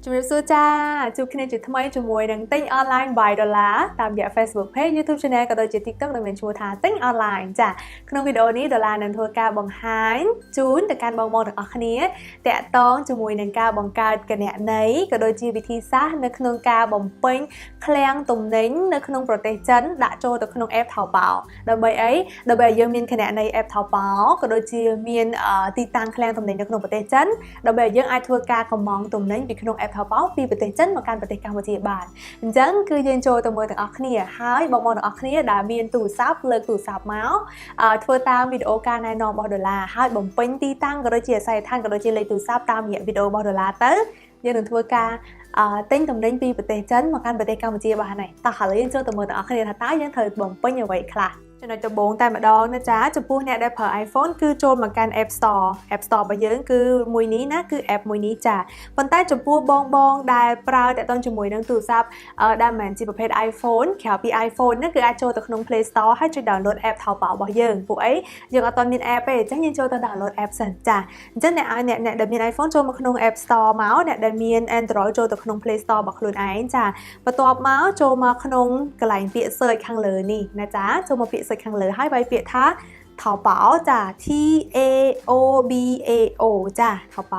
ជំរាបសួរចាជួបគ្នាជាថ្មីជាមួយនឹងទិញ online by ដុល្លារតាមរយៈ Facebook Page, YouTube Channel ក៏ដូចជា TikTok ដែលមានឈ្មោះថាទិញ online ចាក្នុងវីដេអូនេះដុល្លារនឹងធ្វើការបង្ហាញជូនទៅកាន់បងប្អូនទាំងអស់គ្នាតាក់ទងជាមួយនឹងការបង្កើតគណនីក៏ដូចជាវិធីសាស្ត្រនៅក្នុងការបំពេញឃ្លាំងទំនិញនៅក្នុងប្រទេសចិនដាក់ចូលទៅក្នុង app Taobao ដើម្បីអីដើម្បីឲ្យយើងមានគណនី app Taobao ក៏ដូចជាមានទីតាំងឃ្លាំងទំនិញនៅក្នុងប្រទេសចិនដើម្បីឲ្យយើងអាចធ្វើការកម្ម៉ង់ទំនិញពីក្នុង app Taobao ពីប្រទេសចិនមកកាន់ប្រទេសកម្ពុជាបានអញ្ចឹងគឺយើងចូលទៅមើលទាំងអស់គ្នាហើយបងប្អូនទាំងអស់គ្នាដែលមានទូរស័ព្ទលើកទូរស័ព្ទមកធ្វើតាមវីដេអូការណែនាំរបស់ដុល្លារហើយបំពេញទីតាំងក៏ដូចជាអាសយដ្ឋានក៏ដូចជាលេខទូរស័ព្ទតាមរយៈវីដេអូរបស់ដុល្លារទៅយើងនឹងធ្វើការទិញទំនិញពីប្រទេសចិនមកកាន់ប្រទេសកម្ពុជាបានហើយតោះឥឡូវយើងចូលទៅមើលទាំងអស់គ្នាថាតើយើងត្រូវបំពេញអ្វីខ្លះចំណុចដំបូងតែម្ដងណាចាចំពោះអ្នកដែលប្រើ iPhone គឺចូលមកកាន់ App Store App Store របស់យើងគឺមួយនេះណាគឺ app មួយនេះចាប៉ុន្តែចំពោះបងបងដែលប្រើតាក់ទងជាមួយនឹងទូរស័ព្ទដែលមិនមែនជាប្រភេទ iPhone ក្រៅពី iPhone ហ្នឹងគឺអាចចូលទៅក្នុង Play Store ហើយចុច download app Taobao របស់យើងពួកអីយើងអត់ទាន់មាន app ទេអញ្ចឹងយើងចូលទៅ download app សិនចាអញ្ចឹងអ្នកអ្នកអ្នកដែលមាន iPhone ចូលមកក្នុង App Store មកអ្នកដែលមាន Android ចូលទៅក្នុង Play Store របស់ខ្លួនឯងចាបន្ទាប់មកចូលមកក្នុងកន្លែងពាក្យ search ខាងលើនេះណាចាចូលមកពាក្យ search ខាងលើហើយវាយពាក្យថា 淘寶ចា T A O B A O ចា 淘寶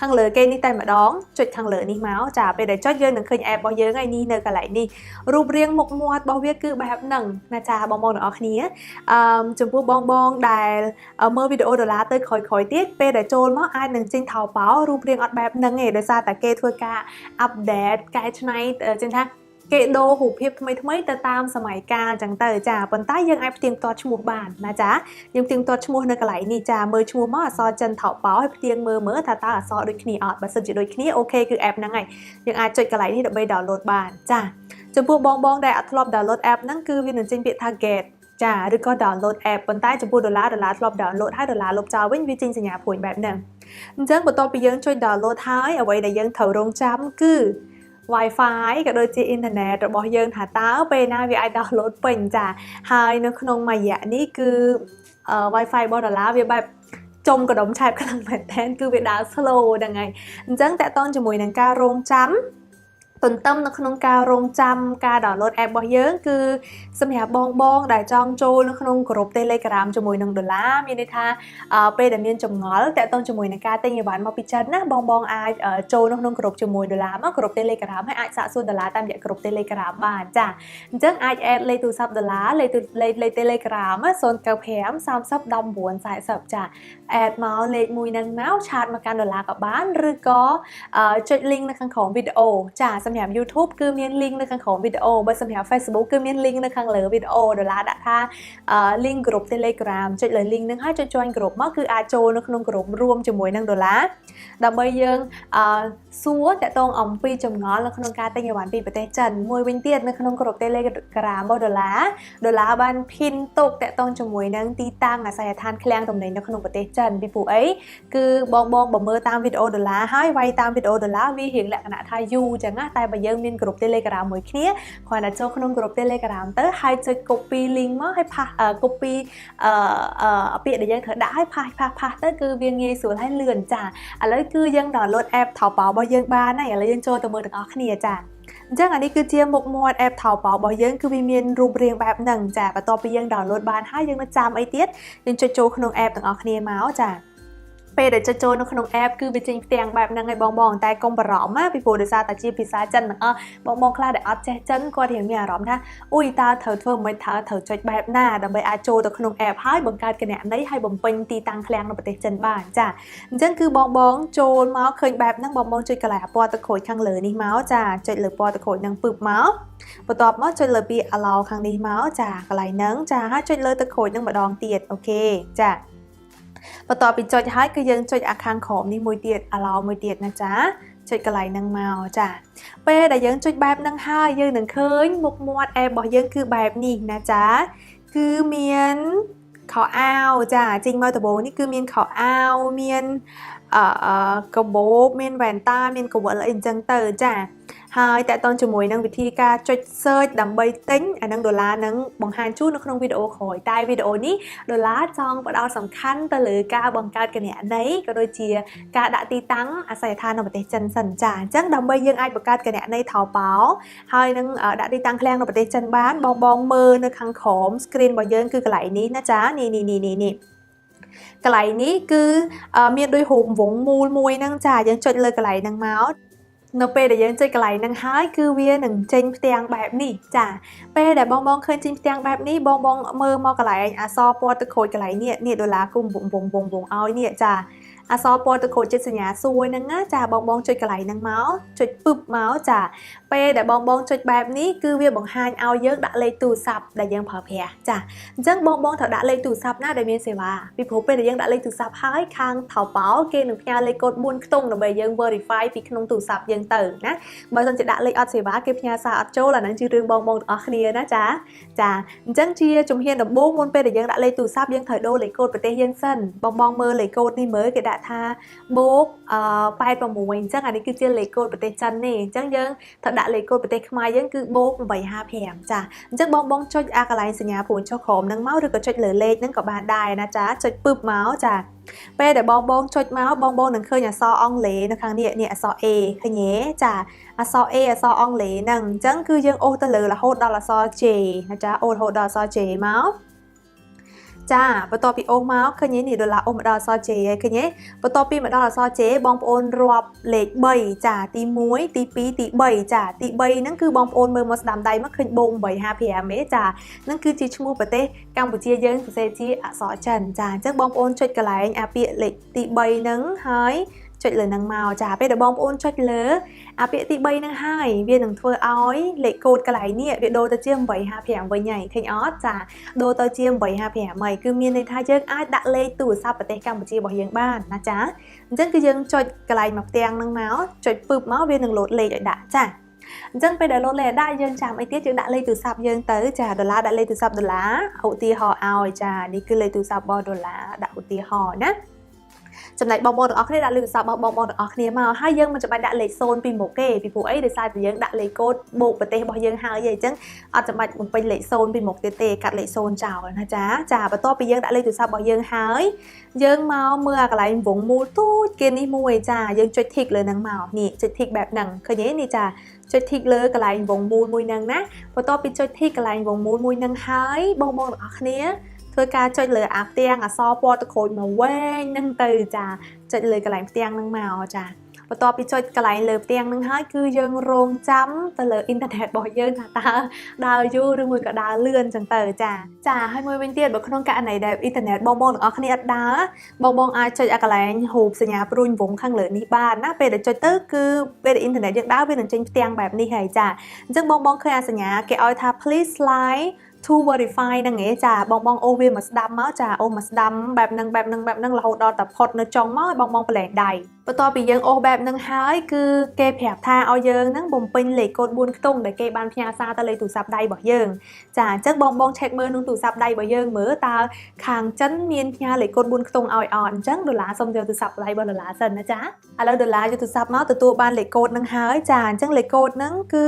ខាងលើគេនេះតែម្ដងចុចខាងលើនេះមកចាពេលដែលចុចយើងនឹងឃើញ app របស់យើងហើយនេះនៅកន្លែងនេះរូបរាងមុខមាត់របស់វាគឺបែបហ្នឹងណាចាបងប្អូនទាំងអស់គ្នាអឺចំពោះបងបងដែលមើលវីដេអូដុល្លារទៅក្រោយៗទៀតពេលដែលចូលមកអាចនឹងចេញថោប៉ោរូបរាងអត់បែបហ្នឹងឯងដោយសារតែគេធ្វើការ update កែច្នៃចឹងថាគេដូររូបភាពថ្មីថ្មីទៅតាមសម័យកាលអញ្ចឹងទៅចាប៉ុន្តែយើងអាចផ្ទៀងផ្ទាត់ឈ្មោះបានណាចាយើងផ្ទៀងផ្ទាត់ឈ្មោះនៅកន្លែងនេះចាមើលឈ្មោះមកអក្សរចិនថោប៉ោឲ្យផ្ទៀងមើលមើលថាតើអក្សរដូចគ្នាអត់បើសិនជាដូចគ្នាOK គឺ app ហ្នឹងហើយយើងអាចចុចកន្លែងនេះដើម្បី download បានចាចំពោះបងបងដែលអត់ធ្លាប់ download app ហ្នឹងគឺវានឹងចេញពាក្យថា get ចាឬក៏ download app ប៉ុន្តែចំពោះដុល្លារដុល្លារធ្លាប់ download ហើយដុល្លារលុបចោលវិញវាចេញសញ្ញាព្រួញបែបហ្នឹងអញ្ចឹងបន្ទាប់ពីយើងចុច download ហើយអ្វីដែលយើងត្រូវរងចាំគឺ Wi-Fi ក៏ដូចជាអ៊ីនធឺណិតរបស់យើងថាតើពេលណាវាអាច download ពេញចាហើយនៅក្នុងមួយរយៈនេះគឺ Wi-Fi របស់ដុល្លារវាបែបចុំកដុំឆែបខ្លាំងមែនតើគឺវាដើរ slow ហ្នឹងហើយអញ្ចឹងតាក់ទងជាមួយនឹងការរងចាំទន្ទឹមនៅក្នុងការរងចាំការ download app របស់យើងគឺសម្រាប់បងបងដែលចង់ចូលនៅក្នុងក្រុម Telegram ជាមួយនឹងដុល្លារមានន័យថាពេលដែលមានចម្ងល់តាក់ទងជាមួយនឹងការទិញអីវ៉ាន់មកពីចិនណាបងបងអាចចូលនៅក្នុងក្រុមជាមួយដុល្លារមកក្រុម Telegram ហើយអាចសាកសួរដុល្លារតាមរយៈក្រុម Telegram បានចាអញ្ចឹងអាច add លេខទូរស័ព្ទដុល្លារលេខលេខលេខ Telegram 095 30 19 40ចា add មកលេខមួយនឹងមក chat មកកាន់ដុល្លារក៏បានឬក៏ចុច link នៅខាងក្រោមវីដេអូចាសម្រាប់ YouTube គឺមាន link នៅខាងក្រោមវីដេអូបើសម្រាប់ Facebook គឺមាន link នៅខាងលើវីដេអូដុល្លារដាក់ថា link ក្រុម Telegram ចុចលើ link ហ្នឹងហើយចុច join ក្រុមមកគឺអាចចូលនៅក្នុងក្រុមរួមជាមួយនឹងដុល្លារដើម្បីយើងសួរតាក់ទងអំពីចម្ងល់នៅក្នុងការទិញអីវ៉ាន់ពីប្រទេសចិនមួយវិញទៀតនៅក្នុងក្រុម Telegram របស់ដុល្លារដុល្លារបាន pin ទុកតាក់ទងជាមួយនឹងទីតាំងអាសយដ្ឋានឃ្លាំងទំនិញនៅក្នុងប្រទេសចិនពីព្រោះអីគឺបងបងបើមើលតាមវីដេអូដុល្លារហើយវាយតាមវីដេអូដុល្លារវារៀងលក្ខណៈថាយូរចឹងណាតែបើយើងមានក្រុម Telegram មួយគ្នាគ្រាន់តែចូលក្នុងក្រុម Telegram ទៅហើយចុច copy link មកហើយ paste copy អឺពាក្យដែលយើងត្រូវដាក់ហើយ paste paste paste ទៅគឺវាងាយស្រួលហើយលឿនចាឥឡូវគឺយើង download app Taobao របស់យើងបានហើយឥឡូវយើងចូលទៅមើលទាំងអស់គ្នាចាអញ្ចឹងអានេះគឺជាមុខមាត់ app Taobao របស់យើងគឺវាមានរូបរាងបែបហ្នឹងចាបន្ទាប់ពីយើង download បានហើយយើងនៅចាំអីទៀតយើងចុចចូលក្នុង app ទាំងអស់គ្នាមកចាពេលដែលចុចចូលនៅក្នុង app គឺវាចេញផ្ទាំងបែបហ្នឹងឲ្យបងបងតែកុំបារម្ភណាពីព្រោះដោយសារតែជាភាសាចិនទាំងអស់បងបងខ្លះដែលអត់ចេះចិនគាត់រៀងមានអារម្មណ៍ថាអ៊ុយតើត្រូវធ្វើមិនត្រូវត្រូវចុចបែបណាដើម្បីអាចចូលទៅក្នុង app ហើយបង្កើតគណនីហើយបំពេញទីតាំងឃ្លាំងនៅប្រទេសចិនបានចាអញ្ចឹងគឺបងបងចូលមកឃើញបែបហ្នឹងបងបងចុចកន្លែងពណ៌ទឹកក្រូចខាងលើនេះមកចាចុចលើពណ៌ទឹកក្រូចហ្នឹងពឹបមកបន្ទាប់មកចុចលើពាក្យ allow ខាងនេះមកចាកន្លែងហ្នឹងចាហើយចុចលើទឹកក្រូចហ្នឹងម្ដងទៀត OK ចាបន្ទាប់ពីចុចហើយគឺយើងចុចអាខាងក្រោមនេះមួយទៀត allow មួយទៀតណាចាចុចកន្លែងហ្នឹងមកចាពេលដែលយើងចុចបែបហ្នឹងហើយយើងនឹងឃើញមុខមាត់ app របស់យើងគឺបែបនេះណាចាគឺមានខោអាវចាចេញមកដំបូងនេះគឺមានខោអាវមានអឺកាបូបមានវ៉ែនតាមានកង្វិលអីអញ្ចឹងទៅចា ហើយតកតងជាមួយនឹងវិធីការចុច search ដើម្បីទិញអានឹងដុល្លារនឹងបង្ហាញជូននៅក្នុងវីដេអូក្រោយតែវីដេអូនេះដុល្លារចង់ផ្ដោតសំខាន់ទៅលើការបង្កើតគណនីក៏ដូចជាការដាក់ទីតាំងអាសយដ្ឋាននៅប្រទេសចិនសិនចាអញ្ចឹងដើម្បីយើងអាចបង្កើតគណនី Taobao ហើយនឹងដាក់ទីតាំងឃ្លាំងនៅប្រទេសចិនបានបងបងមើលនៅខាងក្រោម screen របស់យើងគឺកន្លែងនេះណាចានេះនេះនេះនេះកន្លែងនេះគឺមានដូចរូបវងមូលមួយហ្នឹងចាយើងចុចលើកន្លែងហ្នឹងមកនៅពេលដែលយើងចុចកន្លែងហ្នឹងហើយគឺវានឹងចេញផ្ទាំងបែបនេះចាពេលដែលបងបងឃើញចេញផ្ទាំងបែបនេះបងបងមើលមកកន្លែងអក្សរពណ៌ទឹកក្រូចកន្លែងនេះនេះដុល្លារគុំវងវងវងវងឲ្យនេះចាអក្សរពណ៌ទឹកក្រូចចិត្តសញ្ញាសួរហ្នឹងណាចាបងបងចុចកន្លែងហ្នឹងមកចុចពឹបមកចាពេលដែលបងបងចុចបែបនេះគឺវាបង្ហាញឲ្យយើងដាក់លេខទូរស័ព្ទដែលយើងប្រើប្រាស់ចាអញ្ចឹងបងបងត្រូវដាក់លេខទូរស័ព្ទណាដែលមានសេវាពីព្រោះពេលដែលយើងដាក់លេខទូរស័ព្ទហើយខាង Taobao គេនឹងផ្ញើលេខកូដ4ខ្ទង់ដើម្បីយើង verify ពីក្នុងទូរស័ព្ទយើងទៅណាបើមិនជាដាក់លេខអត់សេវាគេផ្ញើសារអត់ចូលអាហ្នឹងជារឿងបងបងទាំងអស់គ្នាណាចាចាអញ្ចឹងជាជំហានដំបូងមុនពេលដែលយើងដាក់លេខទូរស័ព្ទយើងត្រូវដូរលេខកូដប្រទេសយើងសិនបងបងមើលលេខកូដនេះមើលគេដាក់ថាបូក86អញ្ចឹងអានេះគឺជាលេខកូដប្រទេសចិននេះអញ្ចឹងយើងត្រូវដាក់លេខកូដប្រទេសខ្មែរយើងគឺបូក855ចាអញ្ចឹងបងបងចុចអាកន្លែងសញ្ញាព្រួញចុះក្រោមហ្នឹងមកឬក៏ចុចលើលេខហ្នឹងក៏បានដែរណាចាចុចពឹបមកចាពេលដែលបងបងចុចមកបងបងនឹងឃើញអក្សរអង់គ្លេសនៅខាងនេះនេះអក្សរ A ឃើញទេចាអក្សរ A អក្សរអង់គ្លេសហ្នឹងអញ្ចឹងគឺយើងអូសទៅលើរហូតដល់អក្សរ J ណាចាអូសរហូតដល់អក្សរ J មកចាបន្ទាប់ពីអូសមកឃើញនេះដុល្លារអូសមកដល់អក្សរ J ហើយឃើញទេបន្ទាប់ពីមកដល់អក្សរ J បងប្អូនរាប់លេខ3ចាទី1ទី2ទី3ចាទី3ហ្នឹងគឺបងប្អូនមើលមកស្ដាំដៃមកឃើញបូក855ទេចាហ្នឹងគឺជាឈ្មោះប្រទេសកម្ពុជាយើងសរសេរជាអក្សរចិនចាអញ្ចឹងបងប្អូនចុចកន្លែងអាពាក្យលេខទី3ហ្នឹងហើយចុចលើនឹងមកចាពេលដែលបងប្អូនចុចលើអាពាក្យទី3ហ្នឹងហើយវានឹងធ្វើឲ្យលេខកូដកន្លែងនេះវាដូរទៅជា855វិញហើយឃើញអត់ចាដូរទៅជា855ហើយគឺមានន័យថាយើងអាចដាក់លេខទូរស័ព្ទប្រទេសកម្ពុជារបស់យើងបានណាចាអញ្ចឹងគឺយើងចុចកន្លែងមកផ្ទាំងហ្នឹងមកចុចពឹបមកវានឹងលោតលេខឲ្យដាក់ចាអញ្ចឹងពេលដែលលោតលេខដាក់យើងចាំអីទៀតយើងដាក់លេខទូរស័ព្ទយើងទៅចាដុល្លារដាក់លេខទូរស័ព្ទដុល្លារឧទាហរណ៍ឲ្យចានេះគឺលេខទូរស័ព្ទរបស់ដុល្លារដាក់ឧទាហរណ៍ណាចំណែកបងប្អូនទាំងអស់គ្នាដាក់លេខទូរស័ព្ទរបស់បងប្អូនទាំងអស់គ្នាមកហើយយើងមិនចាំបាច់ដាក់លេខ0ពីមុខទេពីព្រោះអីដោយសារតែយើងដាក់លេខកូដបូកប្រទេសរបស់យើងហើយអញ្ចឹងអត់ចាំបាច់បំពេញលេខ0ពីមុខទៀតទេកាត់លេខ0ចោលណាចាចាបន្ទាប់ពីយើងដាក់លេខទូរស័ព្ទរបស់យើងហើយយើងមកមើលអាកន្លែងវងមូលទូចគេនេះមួយចាយើងចុច tick លើហ្នឹងមកនេះចុច tick បែបហ្នឹងឃើញទេនេះចាចុច tick លើកន្លែងវងមូលមួយហ្នឹងណាបន្ទាប់ពីចុច tick កន្លែងវងមូលមួយហ្នឹងហើយបងប្អូនទាំងអស់គ្នាធ្វើការចុចលើអាផ្ទាំងអក្សរពណ៌ទឹកក្រូចមកវែងហ្នឹងទៅចាចុចលើកន្លែងផ្ទាំងហ្នឹងមកចាបន្ទាប់ពីចុចកន្លែងលើផ្ទាំងហ្នឹងហើយគឺយើងរងចាំទៅលើអ៊ីនធឺណិតរបស់យើងថាតើដើរយូរឬមួយក៏ដើរលឿនចឹងទៅចាចាហើយមួយវិញទៀតបើក្នុងករណីដែលអ៊ីនធឺណិតបងបងទាំងអស់គ្នាអត់ដើរបងបងអាចចុចអាកន្លែងរូបសញ្ញាព្រួញវងខាងលើនេះបានណាពេលដែលចុចទៅគឺពេលដែលអ៊ីនធឺណិតយើងដើរវានឹងចេញផ្ទាំងបែបនេះហើយចាអញ្ចឹងបងបងឃើញអាសញ្ញាគេឲ្យថា please slide to verify ហ្នឹងឯងចាបងបងអូវាមកស្ដាំមកចាអូមកស្ដាំបែបហ្នឹងបែបហ្នឹងបែបហ្នឹងរហូតដល់តែផុតនៅចុងមកឲ្យបងបងប្រឡែងដៃបន្ទាប់ពីយើងអូសបែបហ្នឹងហើយគឺគេប្រាប់ថាឲ្យយើងហ្នឹងបំពេញលេខកូដ4ខ្ទង់ដែលគេបានផ្ញើសារទៅលេខទូរស័ព្ទដៃរបស់យើងចាអញ្ចឹងបងបង check មើលក្នុងទូរស័ព្ទដៃរបស់យើងមើលតើខាងចិនមានផ្ញើលេខកូដ4ខ្ទង់ឲ្យអត់អញ្ចឹងដុល្លារសុំយកទូរស័ព្ទដៃរបស់ដុល្លារសិនណាចាឥឡូវដុល្លារយកទូរស័ព្ទមកទទួលបានលេខកូដហ្នឹងហើយចាអញ្ចឹងលេខកូដហ្នឹងគឺ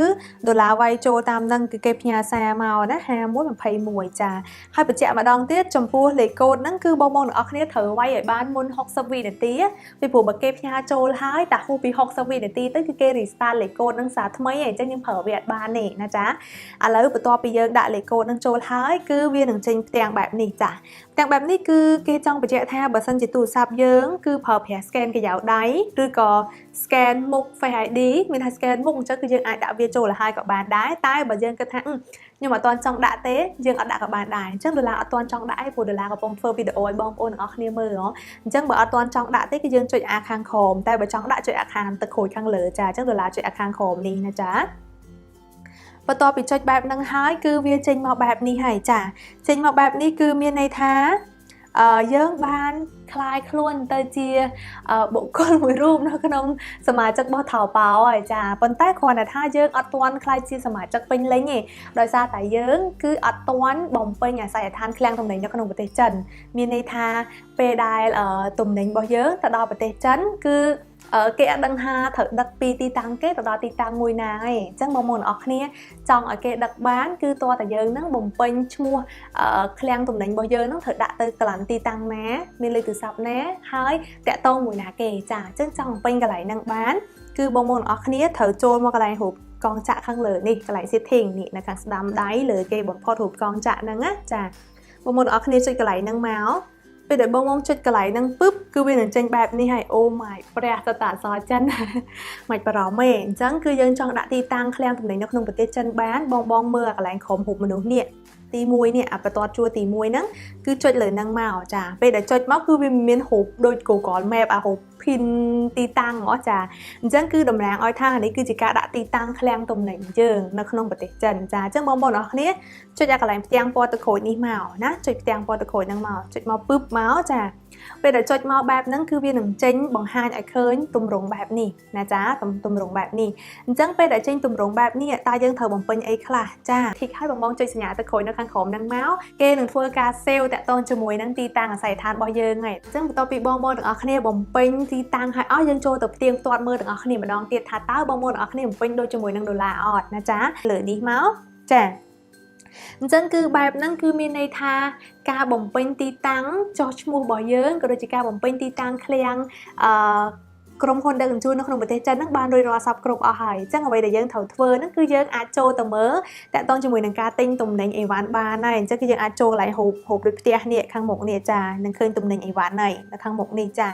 ដុល្លារវាយចូលតាមហ្នឹងគឺគេផ្ញើសារមកណា5121ចាហើយបញ្ជាក់ម្ដងទៀតចំពោះលេខកូដហ្នឹងគឺបងប្អូនទាំងអស់គ្នាត្រូវវាយឲ្យបានមុន60វិនាទីពីព្រោះបើគេផ្ញើចូលហើយតែហួសពី60វិនាទីទៅគឺគេ restart លេខកូដហ្នឹងសារថ្មីហើយអញ្ចឹងយើងប្រើវាអត់បានទេណាចាឥឡូវបន្ទាប់ពីយើងដាក់លេខកូដហ្នឹងចូលហើយគឺវានឹងចេញផ្ទាំងបែបនេះចាផ្ទាំងបែបនេះគឺគេចង់បញ្ជាក់ថាបើសិនជាទូរស័ព្ទយើងគឺប្រើប្រាស់ scan ក្រយ៉ៅដៃឬក៏ scan មុខ Face ID មានថា scan មុខអញ្ចឹងគឺយើងអាចដាក់វាចូលឲ្យហើយក៏បានដែរតែបើយើងគិតថាខ្ញុំអត់ទាន់ចង់ដាក់ទេយើងអត់ដាក់ក៏បានដែរអញ្ចឹងដុល្លារអត់ទាន់ចង់ដាក់ឯងព្រោះដុល្លារកំពុងធ្វើវីដេអូឲ្យបងប្អូនទាំងអស់គ្នាមើលហ៎អញ្ចឹងបើអត់ទាន់ចង់ដាក់ទេគឺយើងចុចអាខាងក្រោមតែបើចង់ដាក់ចុចអាខាងទឹកក្រូចខាងលើចាអញ្ចឹងដុល្លារចុចអាខាងក្រោមនេះណាចាបន្ទាប់ពីចុចបែបហ្នឹងហើយគឺវាចេញមកបែបនេះហើយចាចេញមកបែបនេះគឺមានន័យថាយើងបានក្លាយខ្លួនទៅជាបុគ្គលមួយរូបនៅក្នុងសមាជិករបស់ Taobao ហើយចាប៉ុន្តែគ្រាន់តែថាយើងអត់ទាន់ក្លាយជាសមាជិកពេញលេញទេដោយសារតែយើងគឺអត់ទាន់បំពេញអាសយដ្ឋានឃ្លាំងទំនិញនៅក្នុងប្រទេសចិនមានន័យថាពេលដែលទំនិញរបស់យើងទៅដល់ប្រទេសចិនគឺ គេអត់ដឹងថាត្រូវដឹកពីទីតាំងគេទៅដល់ទីតាំងមួយណាឯងអញ្ចឹងបងប្អូនអរគ្នាចង់ឲ្យគេដឹកបានគឺតើតែយើងនឹងបំពេញឈ្មោះឃ្លាំងទំនិញរបស់យើងនឹងត្រូវដាក់ទៅកន្លែងទីតាំងណាមានលេខទូរស័ព្ទណាហើយតាក់ទងមួយណាគេចាអញ្ចឹងចង់បំពេញកន្លែងហ្នឹងបានគឺបងប្អូនអរគ្នាត្រូវចូលមកកន្លែងរូបកងចាក់ខាងលើនេះកន្លែង setting នេះនៅខាងស្ដាំដៃលើគេបំផុតរូបកងចាក់ហ្នឹងណាចាបងប្អូនអរគ្នាចុចកន្លែងហ្នឹងមកពេលដែលបងបងចុចកន្លែងហ្នឹងពឹបគឺវានឹងចេញបែបនេះហើយអូ my ព្រះតតាអក្សរចិនមិនបារម្ភទេអញ្ចឹងគឺយើងចង់ដាក់ទីតាំងឃ្លាំងទំនិញនៅក្នុងប្រទេសចិនបានបងបងមើលកន្លែងក្រុមរូបមនុស្សនេះទី1នេះអាបន្ទាត់ជួរទី1ហ្នឹងគឺចុចលើហ្នឹងមកចាពេលដែលចុចមកគឺវាមានរូបដូច Google Map អារូប pin ទីតាំងហ៎ចាអញ្ចឹងគឺតំណាងឲ្យថានេះគឺជាការដាក់ទីតាំងឃ្លាំងទំនិញយើងនៅក្នុងប្រទេសចិនចាអញ្ចឹងបងប្អូនអរគ្នាចុចអាកន្លែងផ្ទាំងពណ៌ទឹកក្រូចនេះមកណាចុចផ្ទាំងពណ៌ទឹកក្រូចហ្នឹងមកចុចមកពឹបមកចាពេលដែលចុចមកបែបហ្នឹងគឺវានឹងចេញបង្ហាញឲ្យឃើញទម្រង់បែបនេះណាចាទម្រង់បែបនេះអញ្ចឹងពេលដែលចេញទម្រង់បែបនេះតើយើងត្រូវបំពេញអីខ្លះចាធីកឲ្យបងបងចុចសញ្ញាទឹកក្រូចនៅខាងក្រោមហ្នឹងមកគេនឹងធ្វើការ save តាក់ទងជាមួយនឹងទីតាំងអាស័យដ្ឋានរបស់យើងហើយអញ្ចឹងបន្ទាប់ពីបងបងទាំងអស់គ្នាបំពេញទីតាំងហើយអស់យើងចូលទៅផ្ទៀងផ្ទាត់មើលទាំងអស់គ្នាម្ដងទៀតថាតើបងប្អូនទាំងអស់គ្នាបំពេញដូចជាមួយនឹងដុល្លារអត់ណាចាលើនេះមកចាអញ្ចឹងគឺបែបហ្នឹងគឺមានន័យថាការបំពេញទីតាំងចោះឈ្មោះរបស់យើងក៏ដូចជាការបំពេញទីតាំងឃ្លាំងអឺក្រុមហ៊ុនដឹកជញ្ជូននៅក្នុងប្រទេសចិនហ្នឹងបានរួចរាល់សពគ្រប់អស់ហើយអញ្ចឹងអ្វីដែលយើងត្រូវធ្វើហ្នឹងគឺយើងអាចចូលទៅមើលតាក់ទងជាមួយនឹងការទិញទំនិញអីវ៉ាន់បានហើយអញ្ចឹងគឺយើងអាចចូលកន្លែងហូបហូបដូចផ្ទះនេះខាងមុខនេះចានឹងឃើញទំនិញអីវ៉ាន់ហើយនៅខាងមុខនេះចា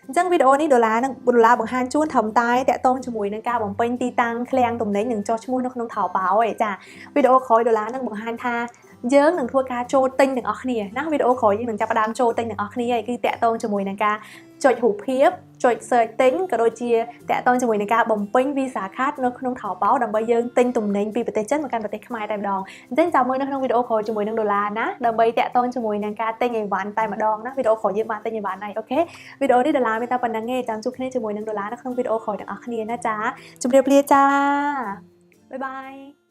អញ្ចឹងវីដេអូនេះដុល្លារនឹងដុល្លារបង្ហាញជូនត្រឹមតែតាក់ទងជាមួយនឹងការបំពេញទីតាំងឃ្លាំងទំនិញនិងចុះឈ្មោះនៅក្នុងថោបោឯចាវីដេអូក្រោយដុល្លារនឹងបង្ហាញថាយើងនឹងធ្វើការចូលទិញទាំងអស់គ្នាណាវីដេអូក្រោយយើងនឹងចាប់ផ្ដើមចូលទិញទាំងអស់គ្នាហើយគឺតាក់ទងជាមួយនឹងការចុចរូបភាពចុច search ទិញក៏ដូចជាតាក់ទងជាមួយនឹងការបំពេញ Visa card នៅក្នុងថោបោដើម្បីយើងទិញទំនិញពីប្រទេសចិនមកកាន់ប្រទេសខ្មែរតែម្ដងអញ្ចឹងចាំមើលនៅក្នុងវីដេអូក្រោយជាមួយនឹងដុល្លារណាដើម្បីតាក់ទងជាមួយនឹងការទិញអីវ៉ាន់តែម្ដងណាវីដេអូក្រោយយើងបានទិញអីវ៉ាន់ហើយ OK វីដេអូនេះដុល្លារមានតែប៉ុណ្្នឹងទេចាំជួបគ្នាជាមួយនឹងដុល្លារនៅក្នុងវីដេអូក្រោយទាំងអស់គ្នាណាចាជម្រាបលាចា bye bye.